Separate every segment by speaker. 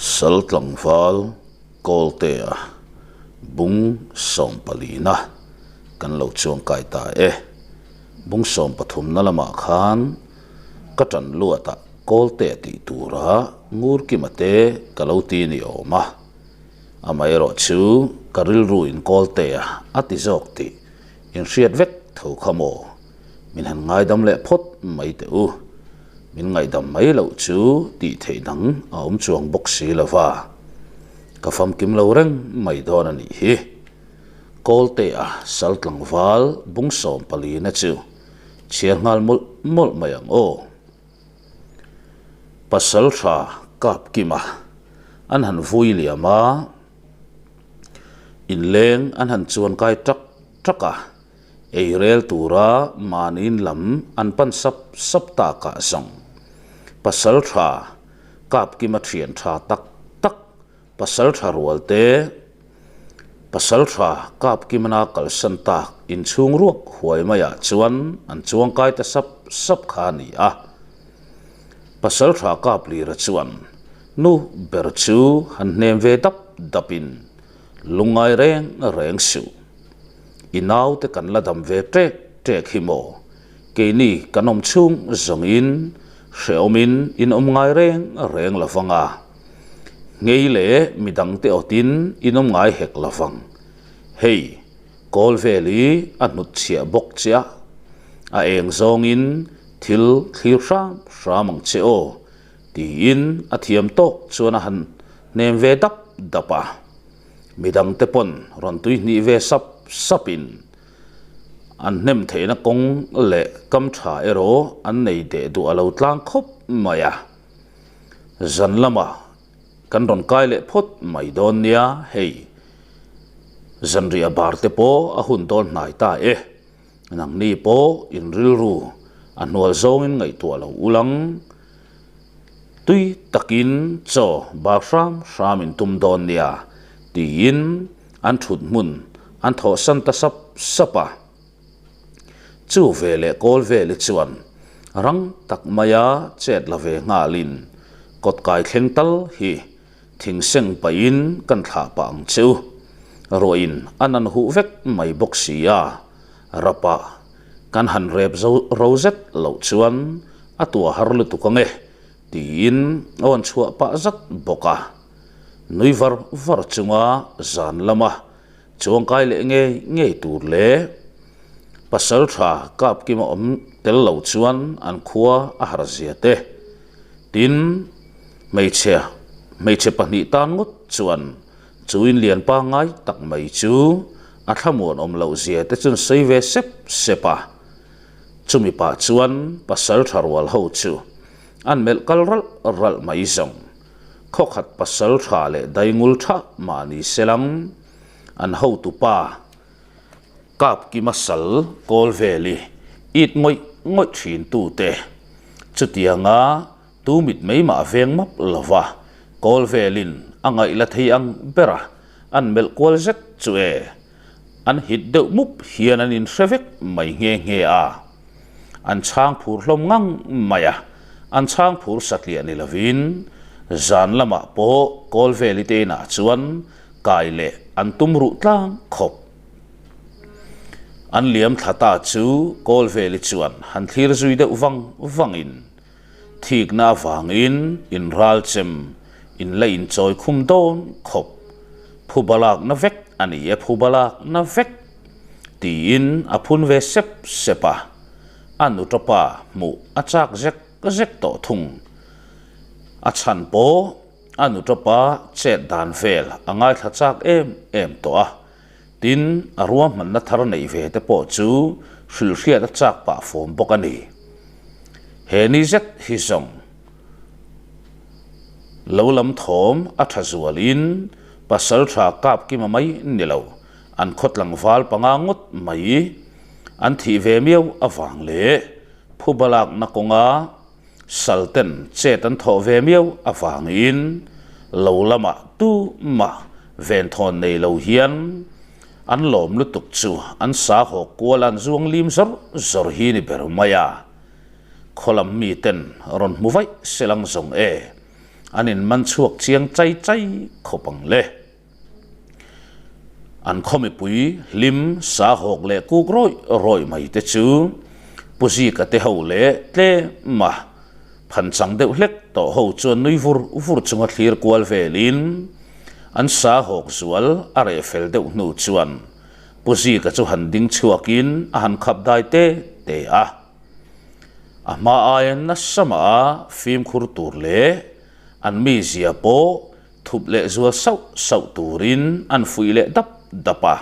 Speaker 1: Sal tlangval Kawltea bung sawmpalina kan lo chuangkai ta e. Bung sawmpathumna lamah khan ka tan luatah Kawltea tih tura Ngurkima te ka lo ti ni awm a. Amaherawh chu ka rilru in Kawltea a ti zawk tih inhriat vek tho kha maw? Min han ngaidam leh phawt mai teh u. Min ngaihdam mai loh chu tih theih dang a awm chuang bawk si lo va. Ka famkim lo reng mai dawn a nih hi. Kawltea sal tlangval bung 14 na chu chhiar nghal mawlh mawlh mai ang aw. Pasal tha kap kima an han vui liam a, inleng an han chuan kai tak tak a. Ei rel tura mahniin lam an pan sap sap takah zawng pasal tha Kapkima thian tha tak tak pasal tha rual te pasal tha Kapkimana kalsan tak inchhung ruak huai maiah chuan an chuangkai ta sap sap kha a ni a. Pasal tha Kaplira chuan nu ber chu han hnem ve dap dapin lungngai reng reng suh. I naute kan la dam ve ṭek ṭek hi maw? Keini kan awm chhung zawngin hrehawmin in awm ngai reng reng lo vang a, nghei leh midangte awtin in awm ngai hek lo vang. Hei, kawl vel hi a hnutchhiah bawk che a, a eng zawngin thil thlir hram hram ang che aw, tiin a thiam tawk chuan a han hnem ve dap dap a. Midangte pawn rawn tui hnih ve sap sapin an hnem theihna kawng leh kam tha erawh an nei deh duh a lo tlang khawp mai a. Zan lamah kan rawn kai leh phawt mai dawn nia hei. Zanriah bar te pawh a hun dawn hnai ta e. Nangni pawh in rilru a hnual zawngin ngaihtuah lo ulang. Tui takin chaw bar hram hram in tum dawn nia tiin an thut hmun an thawhsan ta sap sap a. Chu ve leh kawl veli chuan rang tak maia chet la ve nghalin kawtkai thleng tal hi thing seng pahin kan thlah pah ang che u. Ruahin an an huh vek mai bawk si a, rapah kan han rep zo ro zet loh chuan a tua har lutuk ang e, tiin a rawn chhuah pah zat bawk a. Nui var var chunga zan lama chuangkai leh ngei ngei tur leh pasal tha Kapkima awm tel lo chuan an khua a har zia te. Tin, hmeichhe hmeichhe pahnih tan ngawt chuan chu inlian pangngai tak mai chu a thlamuan awm loh zia te chuan sawi ve sep sep a. Chumi pah chuan pasal tha rual ho chu an melh kal ralh ralh mai zawng. Khawkhat pasal tha leh daingul tha mah ni se lang, an hotupa Kapkima sal kawl veli it ngawih ngawih thin tute chutianga tu mit mai mah veng map lova kawl velin a ngaih la thei ang bera an melh kual zet chu e. An hit deuh mup hian an inhre vek mai nghe nghe a. An chhang phur hlawm ngang mai a, an chhang phur satliah ni lovin zan lamah pawh kawl veli te inah chuan kai leh an tum ruh tlang khawp. An liam thla ta chu kawl veli chuan han thlir zui deuh vang vangin thikna avangin inral chem in la inchawi khum dawn khawp. Phuba lakna vek a ni e, phuba lakna vek tiin a phun ve sep sep a, a nutapa hmuh a chak zek zek tawh thung. A chhan pawh a nutapa chet dan vel a ngaithla chak em em tawh a, tin a ruahmanna thar neih ve te pawh chu hrilhhriat a chak pah fawm bawk a ni. He ni zet hi zawng. Lo lam thawm a tha zualin pasal tha kap kima mai ni lo, an khaw tlangval panga ngawt mai an thih ve miau avang leh phuba lakna kawnga salten chet an thawh ve miau avangin lo lamah tumah venthawn nei lo hian an lawm lutuk chu an sa haw kual an zuang lim zawr zawr hi ni ber mai a. Khaw lam miten rawn hmu vaih se lang zawng e. An inman chhuak chiang chai chai khawp ang le. An khaw mipui hlim sa hawk leh kuk rawih rawih mai te chu Pu Zika te ho leh tlem a phan chang deuh hlek tawh ho chuan nui vur vur chunga thlir kual velin an sa hawk zual a reh fel deuh hnu chuan Pu Zika chu han ding chhuakin a han khap dai te te a. A hma aia nasa mah a fimkhur tur leh an mizia pawh thup leh zual sauh sauh turin an fuih leh dap dap a.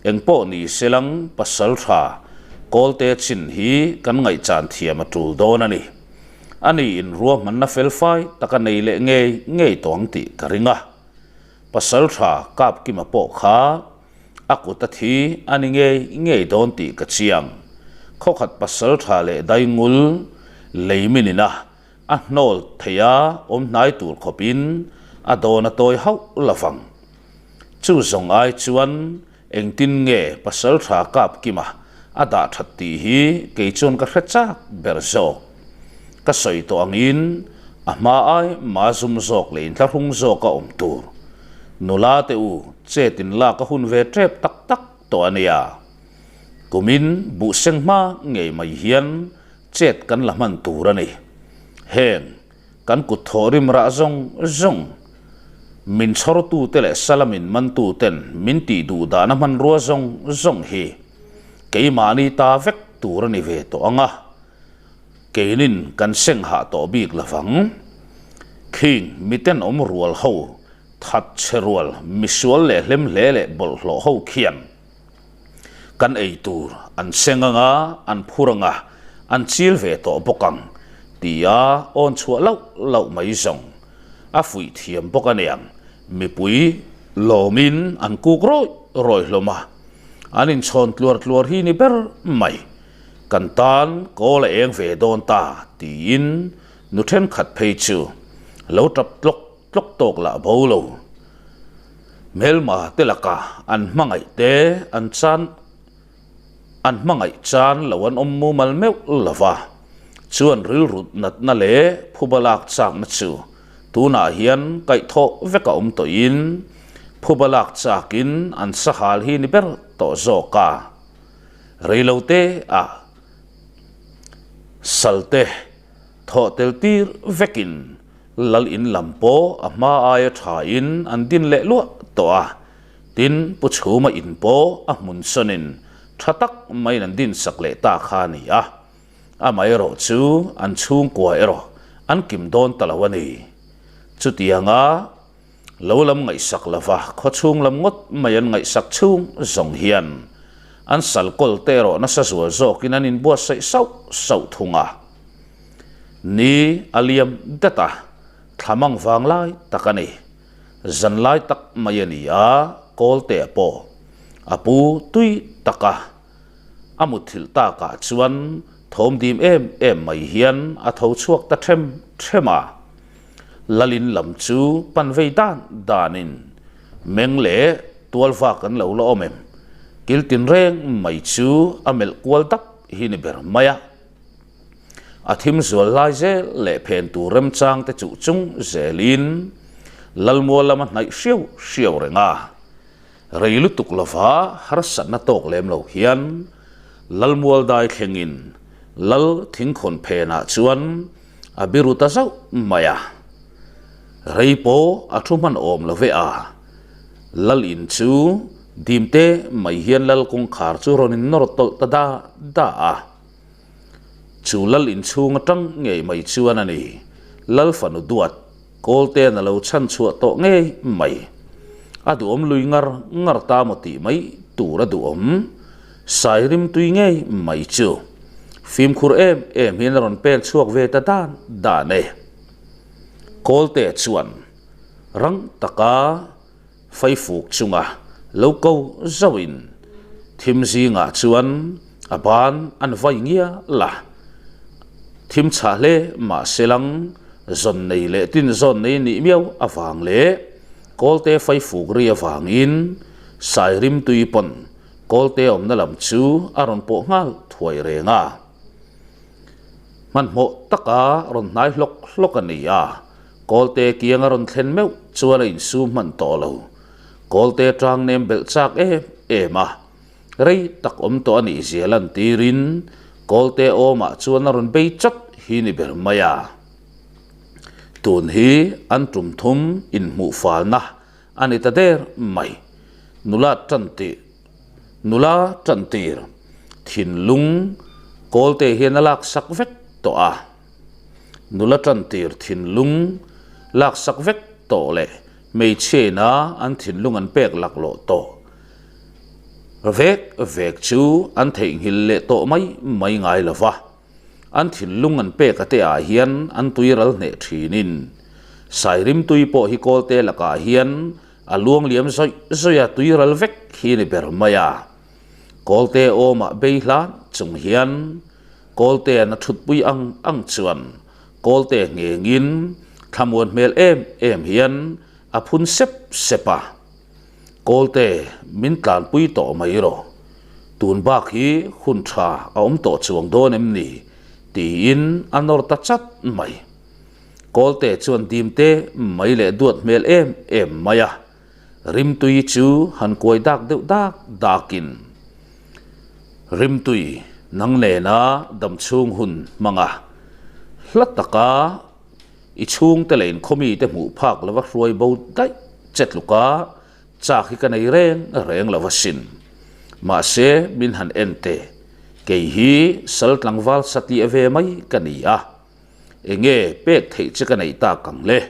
Speaker 1: Engpawh ni selang pasal tha Kawlte chin hi kan ngaihchan thiam a tul dawn a ni. Ani in ruahmanna felfai taka nei leh ngei ngei tawh ang tih ka ring a. Pasal tha Kapkima pawh kha a kut a thi a ni ngei ngei dawn tih ka chiang. Khawkhat pasal tha leh daingul lei minin a A hnawl thei a, awm hnai tur khawpin a dawn a tawi hauh lo vang. Chu zawng ai chuan engtin nge Pasaltha Kapkima a dah that tih hi kei chuan ka hre chak ber zawk. Ka sawi tawh angin a hma ai ma zum zawk leh inthlahrung zawk a awm tur. Nula te u chet in lak a hun ve tep tak tak tawh a nia. Kumin buhseng hma ngei mai hian Chet kan la hman tur a ni. Heng, kan kut thawhrim rah zawng zawng, min chhawrtute leh sala min mantuten min tih duh dahna hmanrua zawng zawng hi keimahni ta vek tur a ni ve tawh ang a, keinin kan seng hah tawh bik lo vang. Khing miten awm rual ho, that chhe rual, misual leh hlem hle leh bawlhhlawh ho khian, Kan ei tur an seng ang a, an phur ang a, an chil ve tawh bawk ang, tia awn chhuah lauh lauh mai zawng. A fuih thiam bawk a niang, mipui lawmin an kuk rawih rawih hlawm a, an inchhawn tluar tluar hi ni ber mai. Kan tan kawl a eng ve dawn ta, tiin nu thenkhat phei chu lo tap tlawk tlawk tawk lah bo lo. Hmelma te laka an hmangaih te an chan an hmangaih chan lo an awm mumal meuh lo va, chuan rilru natna leh phuba lak chakna chu tunah hian kaihthawh vek a awm tawhin phuba lak chakin an sahal hi ni ber tawh zawk a. Reilote ah salte thawh tel tir vekin Lal in lam pawh a hma aia thain an din leh luah tawh a, tin Pu Chhuma in pawh a hmun sawnin tha tak maiin an din sak leh ta kha a ni a, amaherawh chu an chhungkua erawh an kim dawn ta lo a ni. Chutianga lo lam ngaihsak lova khawchhung lam ngawt mai an ngaihsak chhung zawng hian an sal kawl te erawh nasa zual zawkin an inbuatsaih sauh sauh thung a. Ni a liam dat a, thla mang vang lai tak a ni. Zan lai tak mai a ni a, Kawltea pawh a pu tui tak a. A mutthilh takah chuan thawm dim em em mai hian a tho chhuak ta them them a. Lalin lam chu pan vei dan danin meng leh tual vak an lo la awm em? Kil tinreng mai chu a melh kual dap hi ni ber mai a. A thim zual lai zel leh phen tur remchang te chuh chung zelin Lalmual lama hnaih hriau hriau reng a. Rei lutuk lova harsatna tawk lem lo hian Lalmual dai thlengin Lal thingkhawn phenah chuan a biru ta zauh mai a. Rei pawh a thu hman awm lo ve a, Lal in chu dimte mai hian Lal kawngkhar chu rawn innawr tawlh ta da da a. Chu lal inchhung atang ngei mai chuan a ni. Lal fanu duat, Kawlte'n a lo chhan chhuah tawh ngei mai. A duhawm lui ngar ngar ta maw tih mai tur a duhawm. Sai rimtui ngei mai chu. Fimkhur em em hian a rawn pen chhuak ve ta dan dan e. Kawltea chuan rang taka Faifuk chunga lo ko zauhin thim zingah chuan a ban an vai ngial a. Thim chhah hle mah se lang zawn nei leh tin zawn nei nih miau avang leh Kawlte faifuk ri avangin Sairim tui pawn Kawlte awmna lam chu a rawn pawh nghal thuai reng a. Hmanhmawh taka rawn hnai hlawk hlawk a ni a. Kawlte kiang a rawn thlen meuh chuan a insum hman tawh lo. Kawlte tang nem belh chak em em a, rei tak awm tawh a nih zia lantirin Kawlte awmah chuan a rawn bei chat hi ni ber mai a. Tun hi an tum thum inhmuh falna a ni ta der mai. Nula tan tih nula tan tir thinlung Kawlte hian a laksak vek tawh a. Nula tantir thinlung laksak vek tawh leh hmeichhiaina an thinlung an pek laklawh tawh vek vek chu an theihnghilh leh tawh mai mai ngai lo va. An thinlung an pek a te ah hian an tui ral hneh thinin Sairim tui pawh hi Kawlte lakah hian a luang liam zawih zawih a tui ral vek hi ni ber mai a. Kawlte awmah bei hlan chung hian Kawltean a thutpui ang ang chuan Kawlte nghengin thlamuan hmel em em hian a phun sep sep a. Kawlte min tlanpui tawh mai rawh. Tun bak hi hun tha a awm tawh chuang dawn em ni? tiin a nawr ta chat mai. Kawlte chuan dimte mai leh duat hmel em em mai a. Rimtui chu han kuai dak deuh dak dakin, Rimtui nang nena damchhung hun hmanga hla taka i chhungte leh inkhawmite hmuh phak lova hruai bo daih che tluka chak hi ka nei reng reng lo asin. Mahse min han en teh, kei hi sal tlangval satliah ve mai ka ni a, enge pek theih che ka neih tak ang le?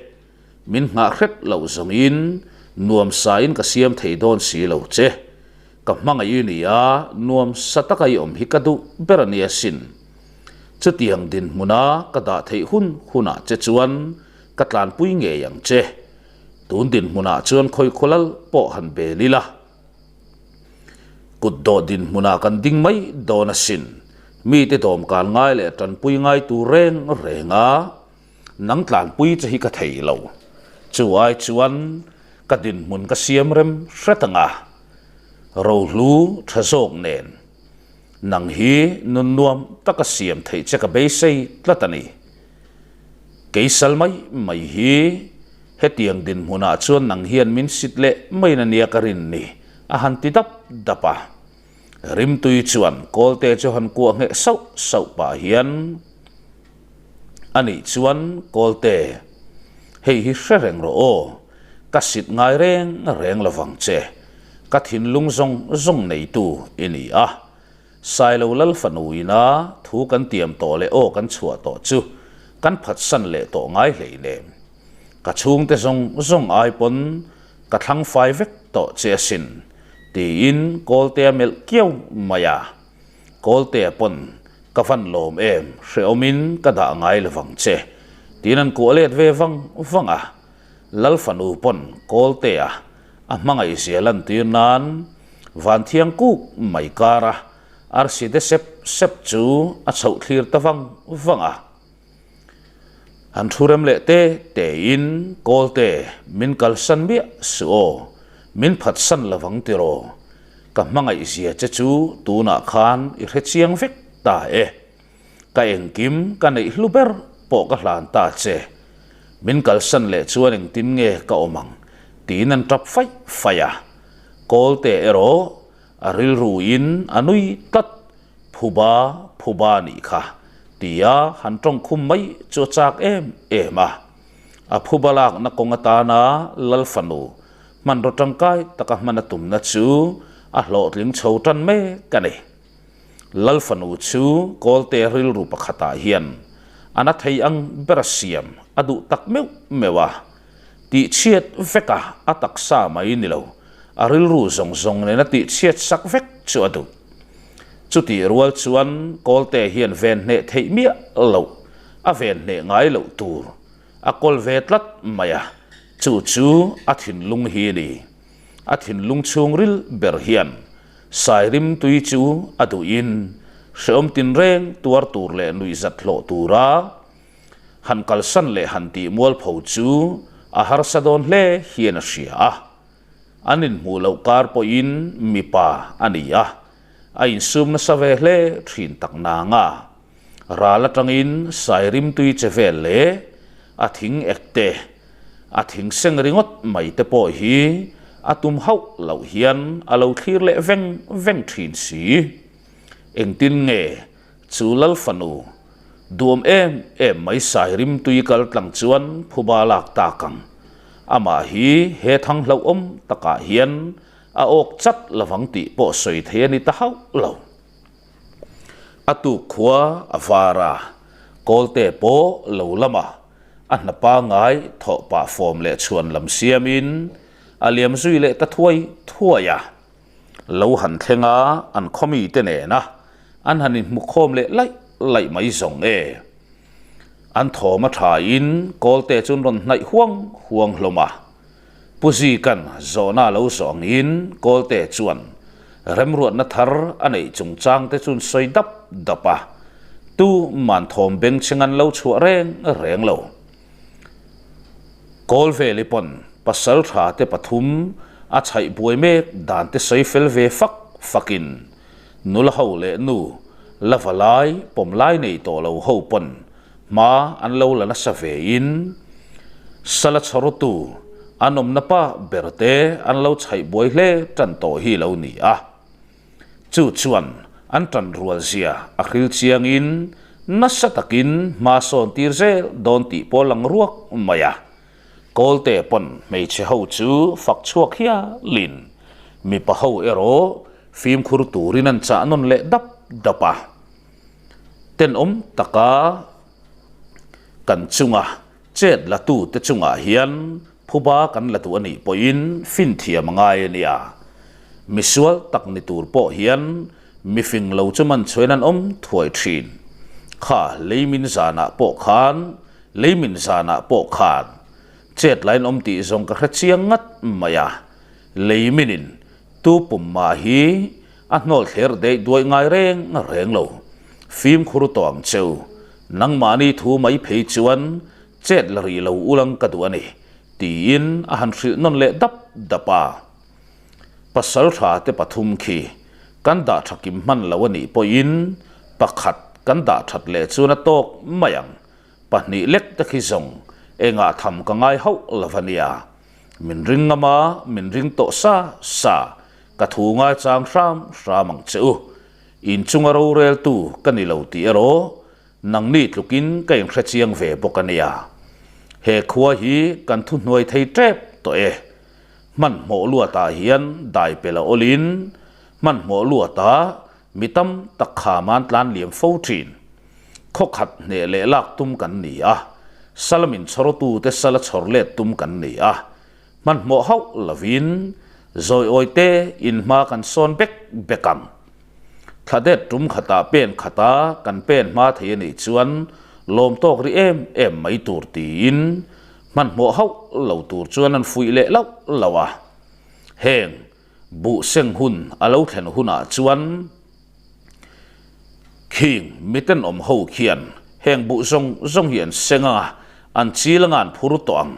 Speaker 1: Min nghah hrep loh zawngin nuam sain ka siam thei dawn si lo che. Ka hmangaih i ni a, nuam sa taka i awm hi ka duh ber a nia sin. Chutiang dinhmuna ka dah theih hun hunah che chuan ka tlanpui ngei ang che. Tun dinhmunah chuan khawikhawlal pawh han bel ila. Kut dawh dinhmunah kan ding mai dawn asin. Mite dawmkan ngai leh tanpui ngai tur reng reng a. Nang tlanpui che hi ka thei lo. Chu ai chuan ka dinhmun ka siam rem hret ang a, rohlu tha zawk nen nang hi nun nuam taka siam theih che ka beisei tlat a ni. Keisal mai mai hi hetiang dinhmunah chuan nang hian min sit leh mai na nia ka rin ni, a han ti dap dap a. Rimtui chuan Kawlte chu han kuah ngheh sauh sauh pah hian, A nih chuan Kawlte, hei hi hre reng rawh aw, ka sit ngai reng reng lo vang che, ka thinlung zawng zawng neitu i ni a. Sailo Lal fanu ina thu kan tiam tawh leh aw kan chhuah tawh chu kan phatsan leh tawh ngai hleinem. Ka chhungte zawng zawng ai pawn ka thlang fai vek tawh che asin, tiin Kawltea melh kiau mai a. Kawltea pawn Ka van lawm em, hrehawmin ka dah ngai lo vang che, tiin an kuah let ve vang vang a. Lal fanu pawn Kawltea a hmangaihzia lantir nan Vanthiang kuk mai kara arsi de sep sep chu a chhoh thlir ta vang vang a. Han thu rem leh te tein Kawlte min kalsan miah suh aw, min phatsan lo vang tiraw, ka hmangaihzia che chu tunah khan i hre chiang vek ta e. Ka engkim ka neih hlu ber pawh ka hlan ta che, min kalsan leh chuan engtin nge ka awm ang tiin an tap faih faih a. Kawlte erawh a rilruin a nui tlat. Phuba, phuba nih kha, tia han tawng khum mai chu a chak em em a. A phuba lakna kawng atana Lal fanu hmanraw tangkai taka hman a tumna chu a hlawhtling chho tan mek a ni. Lal fanu chu Kawlte rilru pakhatah hian a na thei ang bera siam a duh tak meuh meuh a. Tihchhiat veka a taksa mai ni lo, a rilru zawng zawng nena tihchhiat sak vek chu a duh. Chutih rual chuan Kawlte hian ven hneh theih miah loh, a ven hneh ngai loh tur a kawl ve tlat mai a, chu chu a thinlung hi a ni. A thinlung chhungril ber hian Sairim tui chu a duhin hrehawm tinreng tuar tur leh nuihzat hlawh tura han kalsan leh han tih mualpho chu a harsa dawn hle hian a hria a. An inhmuh loh kar pawhin mipa a ni a, a insum nasa ve hle thin tak nanga ral atangin Sairim tui che vel leh a thing ek te. A thing seng ringawt mai te pawh hi a tum hauh loh hian a lo thlir leh veng veng thin si. Engtin nge chu Lal fanu duam em em mai sai rimtui kal tlang chuan phuba lak tak ang. Amah hi he thang hlauhawm takah hian a awk chat lovang tih pawh sawi thei a ni ta hauh lo. A tuk khua a var a, Kawlte pawh lo lama a hna pangai thawh pah fawm leh chhuan lam siamin a liam zui leh ta thuai thuai a. Lo han thleng a, an khawmite nena an han inhmu khawm leh laih laih mai zawng e. An thawm a thain Kawlte chu an rawn hnaih huang huang hlawm a. Pu Zika'n zawhna lo zawh angin Kawlte chuan remruatna thar a neih chungchang te chuan sawi dap dap a, tu man thawm bengchheng an lo chhuah reng reng lo. Kawlveli pawn pasal tha te pathum a chhaih buai mek dan te sawi fel ve fak fakin nula ho leh nu la va lai pawm lai nei tawh lo ho pawn Hma an lo la nasa ve in sala chhawrtu an awmna pa ber te an lo chhaih buai hle tan tawh hi lo ni a. Chu chuan an tan rual zia a hril chiang in nasa takin hma sawn tir zel dawn tih pawh lang ruak mai a. Kawlte pawn hmeichhe ho chu fak chhuak hialin mipa ho erawh fimkhur turin an chah nawn leh dap dap a. Tenawm taka kan chunga chet la tute chungah hian phuba kan la duh a nih pawhin finthiam a ngai a nia. Misual tak ni tur pawh hian mifing lo chu man chhuain an awm thuai thin. Kha leimin zanah pawh khan leimin zanah pawh khan chet lain awm tih zawng ka hre chiang ngat mai a. Leiminin tu pum mah hi A hnawl thler deih duai ngai reng reng lo. Fimkhur tawh ang cheu. Nangmahni thu mai phei chuan chet la rih lo ulang ka duh a ni, tiin a han hrilh nawn leh dap dap a. Pasal tha te pathum khi kan dah tha kim hman lo a nih pawhin pakhat kan dah that leh chuan a tawk mai ang. Pahnih lek te khi zawng engah tham ka ngai hauh lo a nia. Min ring ngam a, min ring tawh sa sa. Ka thu ngaichang hram hram ang che u. Inchunga roreltu ka ni lo tih erawh nangni tlukin ka inhre chiang ve bawk a nia. He khua hi kan thuhnuai thei tep tawh e. Hmanhmawh luatah hian dai pel a awlin hmanhmawh luatah mi tam tak kham an tlan liam fo thin. Khaw khat hneh leh lak tum kan ni a, sala min chhawrtute sala chhawr let tum kan ni a. Hmanhmawh hauh lovin zawiawi te in hma kan sawn bek bek ang. Thladet tum khatah pen khata kan pen hma thei a nih chuan lawm tawk ri em em mai tur tiin hmanhmawh hauh lo tur chuan an fuih leh lauh lauh a. Heng buh seng hun a lo thlen hunah chuan Khing mitenawm ho khian heng buh zawng zawng hi an seng a, an chil anga an phur tawh ang.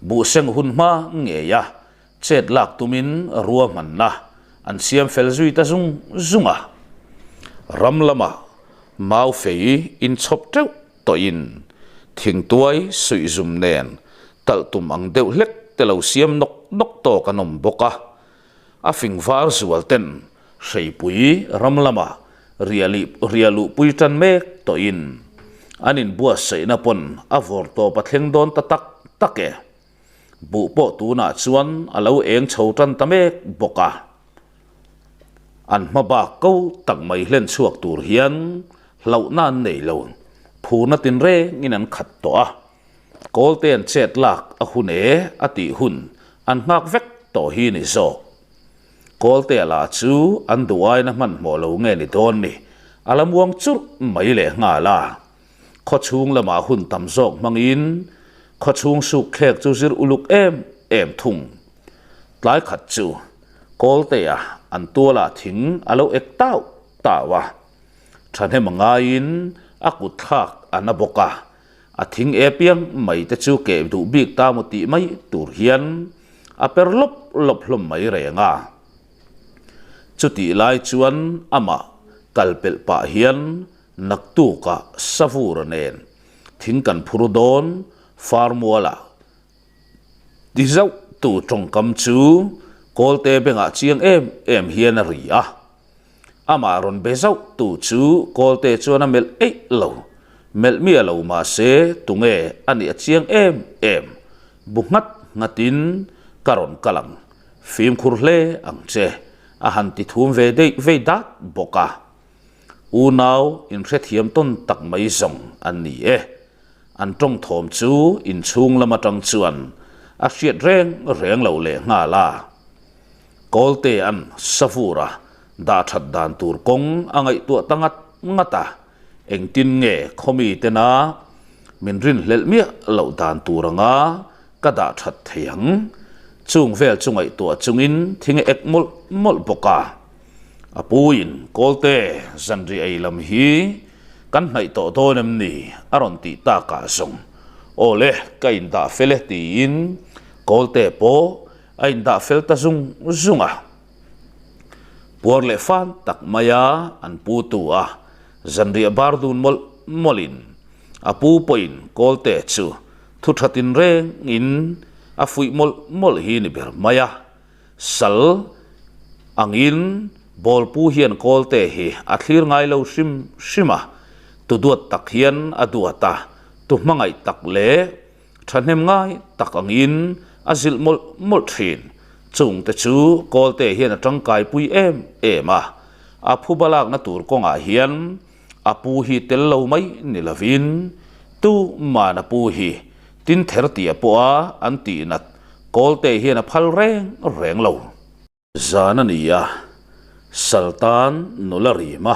Speaker 1: Buh seng hun hma ngei a, chet lak tumin ruahmanna an siam fel zui ta zung zung a. Ram lamah mau fei inchhawp teuh tawhin thingtuai suihzum nen talh tum ang deuh hlek te lo siam nawk nawk tawk an awm bawk a. A fing var zual ten hreipui ram lama riah luhpui tan mek tawhin an inbuatsaihna pawn a vawr tawp a thleng dawn ta tak tak e. Buh pawh tunah chuan a lo eng chho tan ta mek bawk a. An hma bak ko tak mai hlen chhuak tur hian hlauhna an nei lo, phurna tinrengin an khat tawh a. Kawlte an chet lak a hun e a tih hun an nghak vek tawh hi ni zawk. Kawlte lah chu an duh aina hmanhmawh lo nge ni dawn ni, a la muang churh mai leh nghal a. Khawchhung lamah hun tam zawk hmangin khawchhung suk thlek chu zir uluk em em thung. Tlai khat chu Kawltea an tualah thing a lo ek tauh tauh a, thahnem a ngaiin a kut thlak a na bawk a. A thing e piang mai te chu keh duh bik ta maw tih mai tur hian a per lawp lawp hlawm mai reng a. Chutih lai chuan amah kal pelh pah hian naktukah Savura nen thing kan phur dawn Farmualah. Ti zauh tu tawngkam chu Kawlte bengah chiang em em hian a ri a. Amah rawn be zauh tu chu Kawlte chuan a melh eih lo. Melh miah lo mahse tunge a nih a chiang em em. Bu nghat nghatin ka rawn kal ang, fimkhur hle ang che a han ti thum ve deih vei dat bawk a. Unau inhrethiam tawn tak mai zawng an ni e. An tawng thawm chu inchhung lam atang chuan a hriat reng reng lo leh nghal a. Kawltea'n Savura dah that dan tur kawng a ngaihtuah ta ngat ngat a, engtin nge khawmi tena min rinhlelh miah loh dan tur anga ka dah that thei ang? Chung vel chu ngaihtuah chungin thing a ek mawlh mawlh bawk a. A puin Kawlte zanri ei lam hi kan hnaih tawh dawn em ni? a rawn tih takah zawng, Aw le, ka indah fel e tiin Kawlte pawh a indah fel ta zung zung a. Puar leh fan tak maia an pu tu a, zanriah bar dun mawlh mawlhin a pu pawhin Kawlte chu thu tha tinrengin a fuih mawlh mawlh hi ni ber mai a. Sal angin Bawlpu hian Kawlte hi a thlir ngai lo hrim hrim a, tu duat tak hian a duat a, tu hmangaih tak leh thahnem ngai tak angin a zilh mawlh mawlh thin. Chungte chu Kawlte hian a tangkaipui em em a, a phuba lakna tur kawngah hian a pu hi tel lo mai ni lovin tu man a pu hi tin ther tia pawha an tihnat Kawlte hian a phal reng reng lo. Zan a ni a, Saltan nula rim a,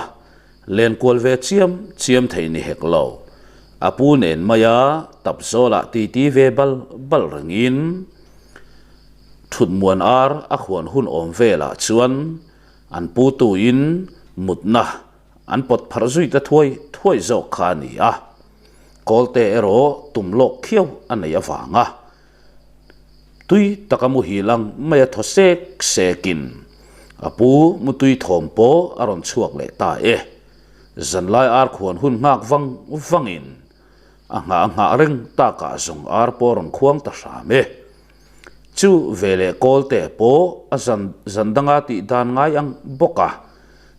Speaker 1: len kual ve chiam chiam thei ni hek lo. A pu nen maia tap zawlah titi ve bal bal rengin thutmuan ar a khuan hun awm velah chuan an pu tuin mutna An pawt pharh zui ta thuai thuai zawk kha a ni a, Kawlte erawh tum lawk khiau a neih avanga tui taka muhil ang mai a thaw sek sekin a pu mutui thawm pawh a rawn chhuak leh ta e. Zanlai ar khuan hun nghak vang vangin a nghah a nghah reng takah zawng ar pawh a rawn khuang ta hram e. Chu veleh Kawlte pawh a zan zan danga tih dan ngai ang bawk a,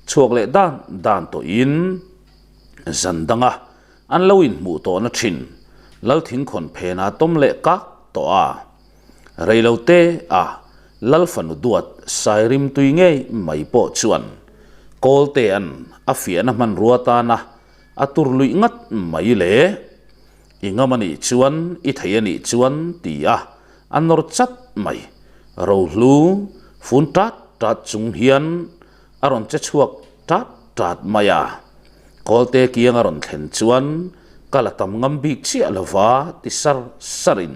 Speaker 1: chhuak leh dan dan tawhin zan danga an lo inhmuh tawhna thin Lalthingkhawn phena tawm leh kak tawh a. Reilote a Lal fanu duat Sairim tui ngei mai pawh chuan Kawltea'n a fiahna hmanrua tana a tur luih ngat mai le. I ngam a nih chuan, i thei a nih chuan ti a, a nawr chat mai. Rohlu fun tat tat chung hian a rawn che chhuak tat tat mai a. Kawlte kiang a rawn thlen chuan ka la tam ngam bik chiah lova ti sar sarin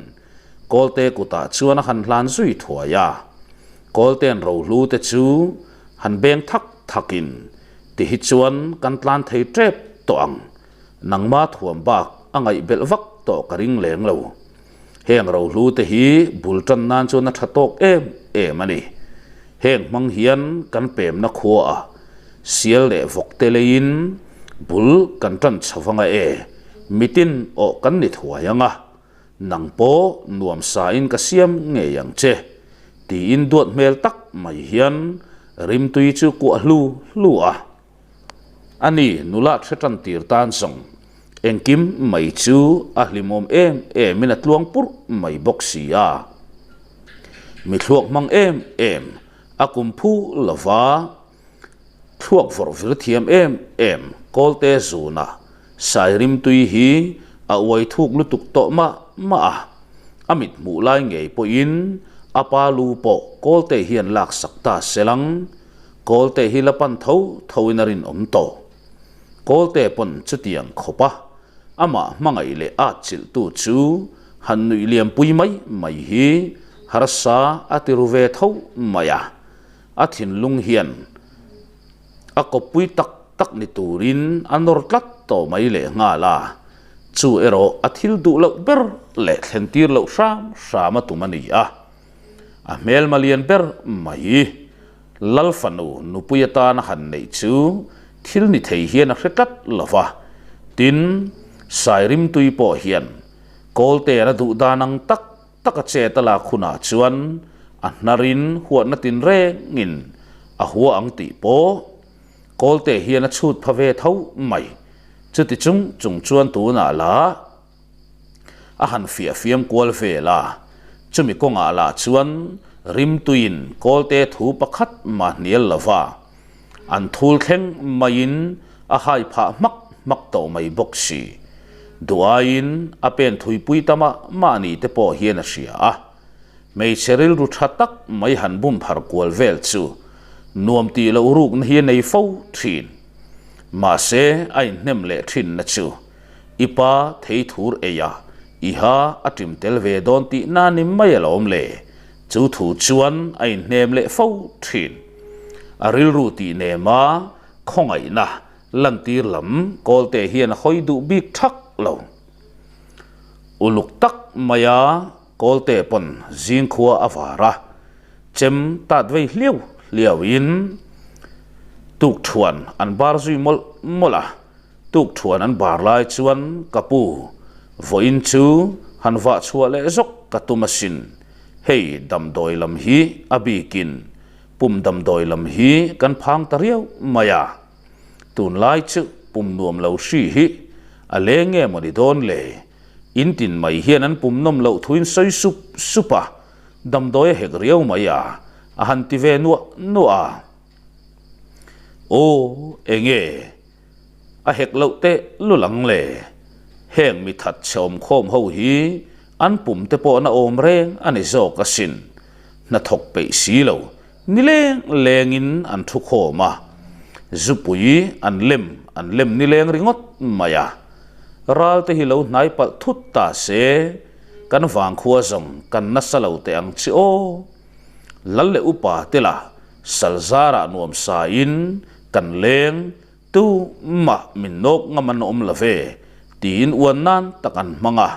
Speaker 1: Kawlte kutah chuan a han hlan zui thuai a. Kawlte'n rohlu te chu han beng thak thakin ti hi chuan kan tlan thei tep tawh ang. Nangma thuam bak a ngaih belh vak tawh ka ring leng lo. Heng rohlu te hi bul tan nan chuan a tha tawk em em a ni. Heng hmang hian kan pemna khua a sial leh vawk te leiin bul kan tan chho vanga e, mitin awh kan ni thuai ang a, nang pawh nuam sa in ka siam ngei ang che tiin duat hmel tak mai hian rimtui chu kuah hlu hlu a. A ni, nula hre tan tir tan zawng engkim mai chu a hlimawm em emin a tluang purh mai bawk si a. Mi thluak hmang em em, a kum phu lova thluak vawrh vir thiam em em Kawlte zuna Sairim tui hi a uai thuk lutuk tawh mah mah a, a mit hmuh lai ngei pawhin a pa lu pawh Kawlte hian laksak ta selang. Kawlte hi la pan tho tho in a rinawm tawh. Kawlte pawn chutiang khawp a, amah hmangaih leh at chilhtu chu han nuih liam pui mai mai hi harsa a ti ru ve tho mai a. A thinlung hian a kawppui tak tak ni turin a nawr tlat tawh mai leh nghal a, chu erawh a thil duh loh ber leh thlen tir loh hram hram a tum a ni a. A hmelma lian ber mai. Lal fanu nupui atana han neih chu thil ni thei hian a hre tlat lo va, tin, Sairimtui pawh hian Kawltean a duh dan ang tak taka chet a lak hunah chuan a hnarin huatna tinrengin a hua ang tih pawh Kawlte hian a chhut pha ve tho mai. Chuti chung chung chuan tunah lah a han fiah fiam kual vel a, chumi kawngah lah chuan rimtuiin Kawlte thu pakhat mah hnial lova an thul thleng maiin a hai phah hmak hmak tawh mai bawk si. Duh aiin a pen thuipui ta mah mah ni te pawh hian a hria a. Hmeichhe rilru tha tak mai han bum phar kual vel chu nuam tih loh rukna hi a nei fo thin. Mahse a inhnem leh thinna chu i pa thei thur ei a, i ha a ṭim tel ve dawn tih na ni mai alawm le. Chu thu chuan a inhnem leh fo thin. A rilru tih nema khawngaihna lantir lam Kawlte hian a hawi duh bik thak lo. Uluk tak maia Kawlte pawn zingkhua a var a, chem tat vei hliau hliauin tukṭhuan an bar zui mawlh mawlh a. Tukṭhuan an bar lai chuan ka pu, vawiin chu han vah chhuah leh zawk ka tum asin, hei damdawi lam hi a bikin pum damdawi lam hi kan phang ta riau mai a, tunlai chu pum nuam lo hri hi a leng nge mawni dawn le, in tin mai hian an pum nawm loh thuin sawi sup sup a, damdawi a hek riau mai a, a han ti ve nuah nuah a. Aw, enge? A hek loh teh lul ang le. Heng mi that chhe awm khawm ho hi an pum te pawh na awm reng a ni zawk asin. Hnathawk peih si lo, ni leng lengin an thu khawm a. Zupui an lem an lem ni leng ringawt mai a. Ral te hi lo hnai palh thut ta se, kan vangkhua zawng kan nasa lo teh ang chi aw. Lal leh upa te lah Salzarah nuam sain kan leng tu mah min nawk ngam an awm lo ve tiin uan nan tak an hmang a,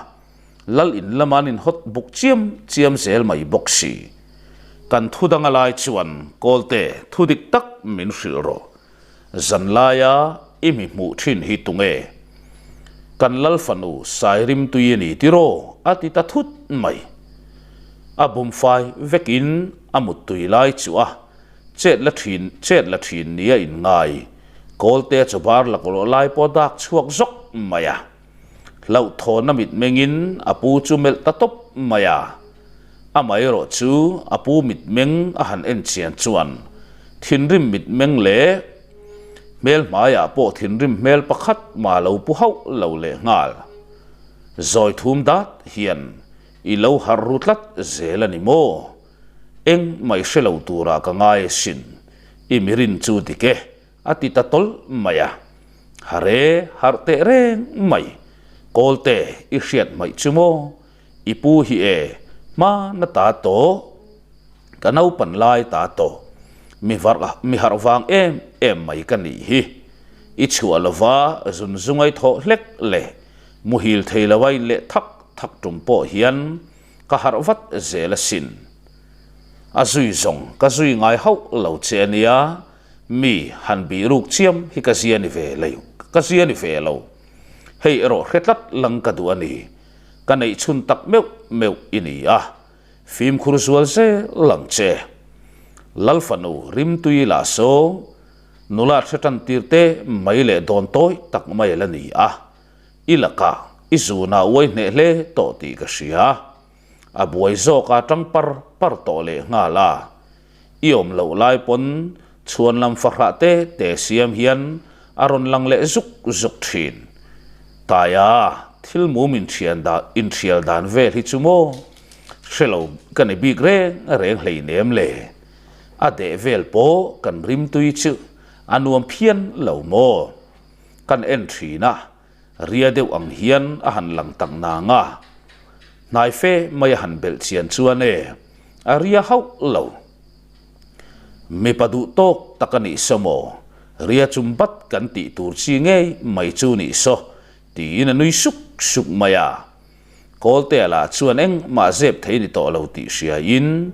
Speaker 1: Lal in lama an inhawt buk chiam chiam zel mai bawk si. Kan thu dang a lai chuan Kawlte thu dik tak min hrilh rawh. Zan laia i mi hmuh thin hi tunge? Kan Lal fanu Sairimtui a ni tiraw? a ti ta thut mai. A bumfai vekin a muttui lai chu a chet la thin chet la thin nia inngai Kawlte chu bar laklawh lai pawh dak chhuak zawk mai a. Hlauhthawnna mitmengin a pu chu melh ta tawp mai a. Amaherawh chu a pu mitmeng a han en chian chuan thinrim mitmeng leh hmel hmaiah pawh thinrim hmel pakhat mah lo pu hauh lo leh nghal. Zawi thum dat hian i lo harh ru tlat zel a ni maw? Eng mai hre lo turah ka ngai asin, i mirin chu dik e. A ti ta tawlh mai a. Hare harh teh reng mai. Kawlte i hriat hmaih chu maw? I pu hi e, hmana ta tawh, ka naupan lai ta tawh, mi varh mi harh vang em em mai ka nih hi. I chhuah lova zun zungai thawh hlek leh muhil thei lo a inleh thak thak tum pawh hian ka harh vat zel asin. A zui zawng ka zui ngai hauh lo che a nia. Mi han bih ruk chiam hi ka zia ni ve lo, ka zia ni ve lo. Hei erawh hre tlat lang ka duh a ni. Ka neih chhun tak meuh meuh i ni a, fimkhur zual zel ang che. Lal fanu rimtui lah saw nula hre tan tir te mai leh dawn tawi tak mai a la ni a, i lakah i zunah uai hneh hle tawh tih ka hria. A buai zawk a tang par par tawh leh nghal a. I awm loh lai pawn chhuan lam fahrah te te siam hian a rawn lang leh zuk zuk thin. Taia thil mum inthian dan inthial dan vel hi chu maw? Hre lo ka ni bik reng reng hleinem le. A deh vel pawh kan rimtui chu a nuam phian lo maw? Kan en thin a, ria deuh ang hian a han lang tak nang a. Hnai fe mai a han belh chian chuan e. A ria hauh lo. Mipa duh tawk tak a nih saw maw? Ria chum bat kan tih tur chi ngei mai chu nih saw, tiin a nui suk suk mai a. Kawltea lah chuan engmah zep thei ni tawh lo tih hriain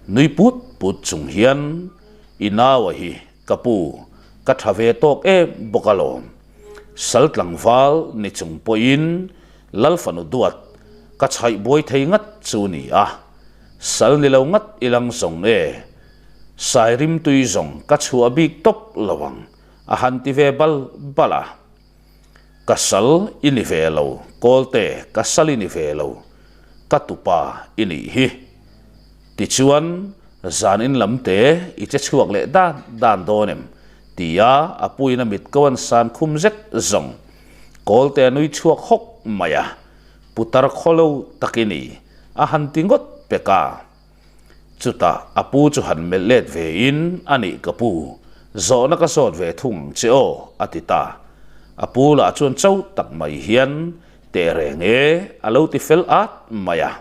Speaker 1: nui put put chung hian, I naua hi ka pu, ka tha ve tawk em bawk alawm. Sal tlangval ni chung pawhin Lal fanu duat, Ka chhaih buai thei ngat chu ni a, sal ni lo ngat i lang zawng e, Sairim tui zawng ka chhuah bik tawp lo ang, a han ti ve bal bal a. Ka sal i ni ve lo, Kawlte, ka sal i ni ve lo, ka tupa i nih hi. Tichuan, zan in lam te i che chhuak leh dan dan dawn em? tia a puiin a mit ko an san khum zet zawng. Kawlte a nui chhuak hawk mai a, Putar khawlo tak i ni, a han ti ngawt pek a. Chutah a pu chu han melh let ve in, A nih ka pu, zawhna ka zawt ve thung ang che aw, a ti ta. A pu lah chuan cho tak mai hian, Teh reng e, a lo ti fel at mai a.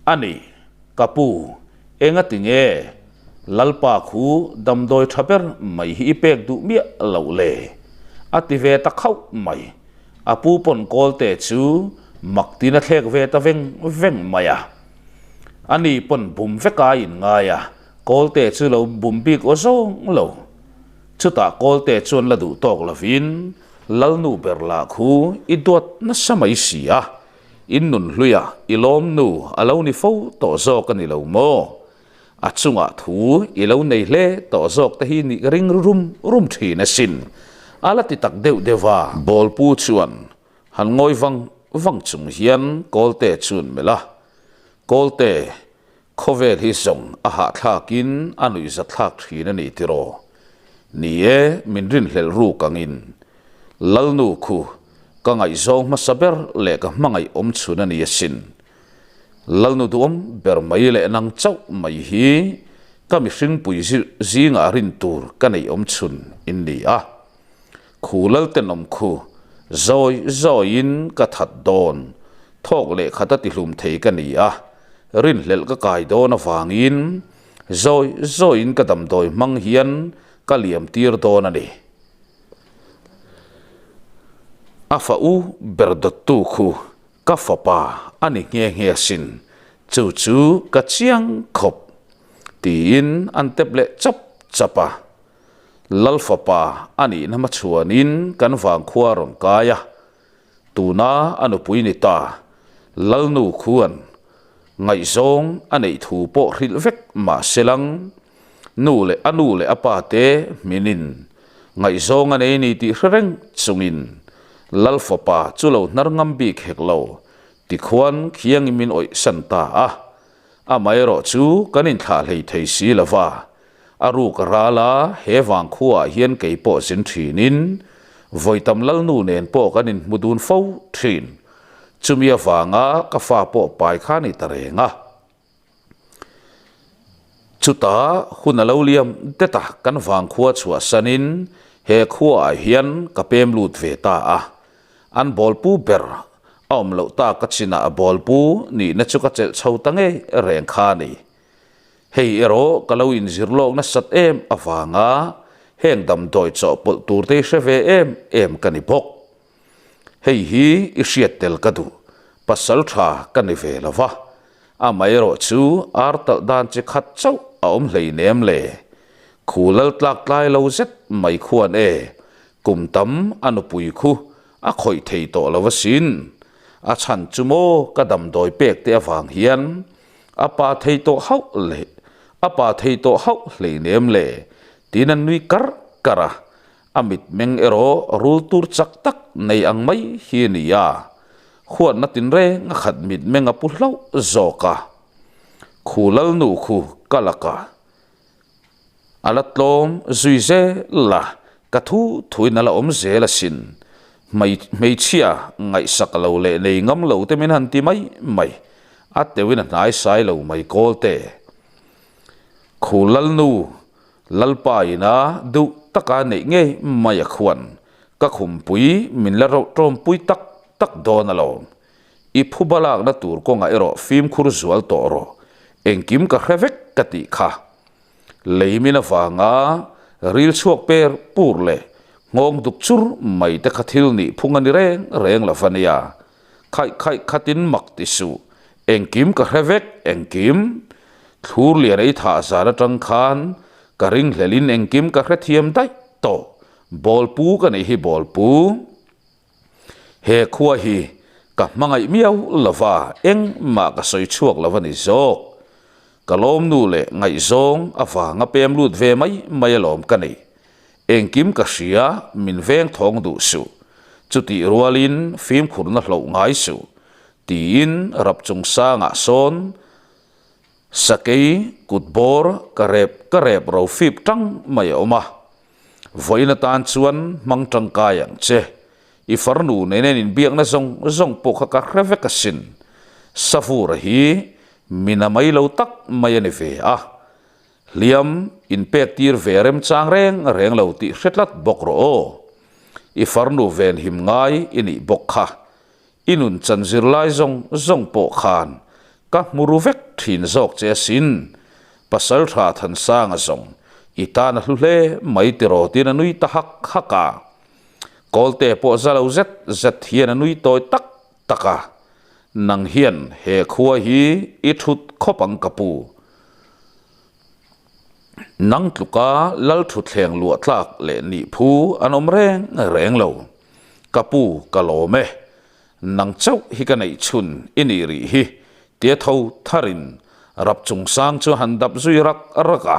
Speaker 1: A nih, ka pu, enga ti nge Lalpa khu damdawi tha ber mai hi i pek duh miah loh le? A ti ve ta khauh mai. A pu pawn kawlte chu mak tin a thlek ve ta veng veng mai a. A ni pawn bum vek a in ngai a, kawlte chu lo bum bik aw zawng lo. Chutah kawlte chuan la duh tawk lovin Lalnu ber lah khu i duat nasa mai si a, in nun hluia i lawmnu a lo ni fo tawh zawk a ni lo maw? A chungah thu i lo nei hle tawh zawk te hi nih ka ring rum rum thin asin, a la ti tak deuh deuh a. Bawlpu chuan han ngawi vang vang chung hian Kawlte chuan melh a, Kawlte, khawvel hi zawng a hahthlakin a nuihzatthlak thin a ni tiraw? Ni e, min rinhlelh ruk angin Lalnu khu ka ngaihzawng hmasa ber leh ka hmangaih awm chhun a ni asin. Lalnu duhawm ber mai leh nang chauh mai hi ka mihringpui zingah rin tur ka neih awm chhun in ni a. Khu Laltenawm khu zawi zawiin ka that dawn, thawk leh khat a tihlum thei ka ni a, rinhlelh ka kai dawn avangin zawi zawiin ka damdawi hmang hian ka liam tir dawn a ni. A fa u ber dawttu khu Ka fapa a ni nghe nghe asin, chu chu ka chiang khawp, tiin an tep leh chap chap a. Lal fapa a nihna hmachhuanin kan vangkhua a rawn kai a, tuna a nupui ni ta, Lalnu khuan ngaihzawng a neih thu pawh hrilh vek mah se lang, nu leh a nu leh a pa te hminin ngaihzawng a nei ni tih hre reng chungin Lal fapa chu lo hnar ngam bik hek lo tikhuan khiangin min awih san ta a. Amaherawh chu kan inthlah hlei thei si lo va, a ruk a ral a, he vangkhuaah hian kei pawh zin thinin vawitam Lalnu nen pawh kan inhmu dun fo thin. Chumi avanga ka fa pawh pai kha a ni ta reng a. Chutah hun a lo liam det a, kan vangkhua chhuahsanin he khuaah hian ka pem lut ve ta a. An bawlpu ber a awm loh tak a chinah a bawlpu nihna chu ka chelh chho ta ngei reng kha a ni. Hei erawh ka lo inzir lawk nasat em avanga heng damdawi chawhpawlh turte hi hre ve em em ka ni bawk. Hei hi i hriat tel ka duh, pasal tha ka ni ve lo va, amaherawh chu ar talh dan chi khat chauh a awm hleinem le. Khu lal tlak tlai lo zet mai khuan e, kum tam a nupui khu a khawih thei tawh lo asin. A chhan chu maw ka damdawi pek te avang hian a pa thei tawh hauh leh a pa thei tawh hauh hleinem le tiin an nui kar kar a. A mitmeng erawh rul tur chak tak nei ang mai hi a ni a, huatna tinreng a khat mitmeng a pu hlauh zawk a. Khu Lalnu khu ka lakah a la tlawm zui zel a, ka thu thuin a la awm zel asin. Hmeichhia ngaihsak lo leh nei ngam lo te min han ti mai mai, a teuhin a hnaisai lo mai kawl te. Khu Lalnu Lalpa ina duh taka neih ngei mai a khuan ka khumpui min la rauh tawmpui tak tak dawn alawm. I phuba lakna tur kawngah erawh fimkhur zual tawh rawh, engkim ka hre vek ka tih kha. Lei min avanga ril chhuak per pur leh nghawng duk chur mai te kha thil nih phung a ni reng reng lo va nia. Khaih khaih khatin mak ti suh, engkim ka hre vek, engkim. Thlur lian ei thah zan atang khan ka ringhlelin engkim ka hrethiam daih tawh, bawlpu ka nih hi bawlpu. He khua hi. Ka hmangaih miau lova, engmah ka sawi chhuak lo a ni zawk. Ka lawmnu leh ngaihzawng avanga pem lut ve mai mai alawm ka nei. Engkim ka hria, min veng thawng duh suh. Chutih rualin fimkhurna hloh ngai suh, tiin rap chung sangah sawn sakei kut bawr ka rep ka rep ro fip tang mai a awm a. Vawiin atan chuan hmang tangkai ang che. I farnu nena in inbiakna zawng zawng pawh kha ka hre vek asin. Savura hi mina mai lo tak mai a ni ve a. Hliam inpek tir ve remchang reng reng lo tih hre tlat bawk rawh aw. I farnu venhim ngai i nih bawk kha. I nun chan zirlai zawng zawng pawh khan ka hmu ru vek thin zawk che asin. Pasal tha Thansanga zawng i tan a hlu hle mai tiraw tiin a nui ta hak hak a. Kawlte pawh za lo zet zet hian a nui tawi tak tak a. Nang hian he khua hi i thut khawp ang ka pu. Nang tluka lal thutthleng luah tlak leh nih phu an awm reng reng lo. Ka pu ka lawm e. Nang chauh hi ka neih chhun i nih rih hi tia tho tharin rap chungsang chu han dap zui rak rak a.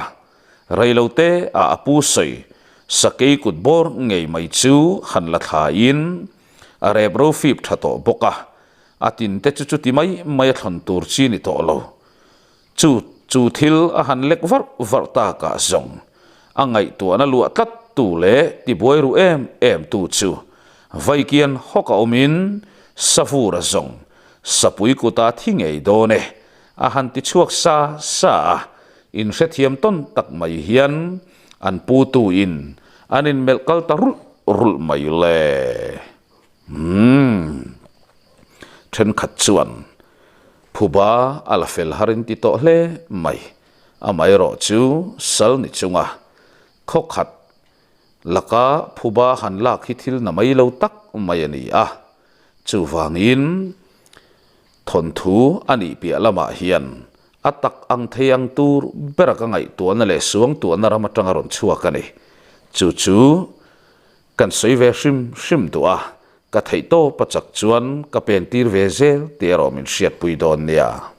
Speaker 1: Reilote ah a pu sawi sakei kut bawr ngei mai chu han la thlaiin a rep ro fip tha tawh bawk a. A tinte chu chuti mai mai a thlawn tur chi ni tawh lo. Chu chu thil a han lek varh varh takah zawng a ngaihtuahna luah tlat tu leh tibuai ru em em tu chu Vaikian hawk a awmin Savura zawng sapui kuta thi ngei dawn e a han ti chhuak sa sa a, inhrethiam tawn tak mai hian an putu in an inmelh kal ta rulh rulh mai le. Umm. Thenkhat chuan phuba a la fel har in ti tawh hle mai. Amaherawh chu sal ni chunga khaw khat laka phuba han lak hi thil na mai lo tak mai a ni a. Chuvangin thawnthu a nih piah lamah hian a tak ang thei ang tur bera ka ngaihtuahna leh suangtuahna ram atanga rawn chhuak a ni. Chu chu Kan sawi ve hrim hrim duh a, ka theihtawp a chak chuan ka pen tir ve zel tih erawh min hriatpui dawn nia.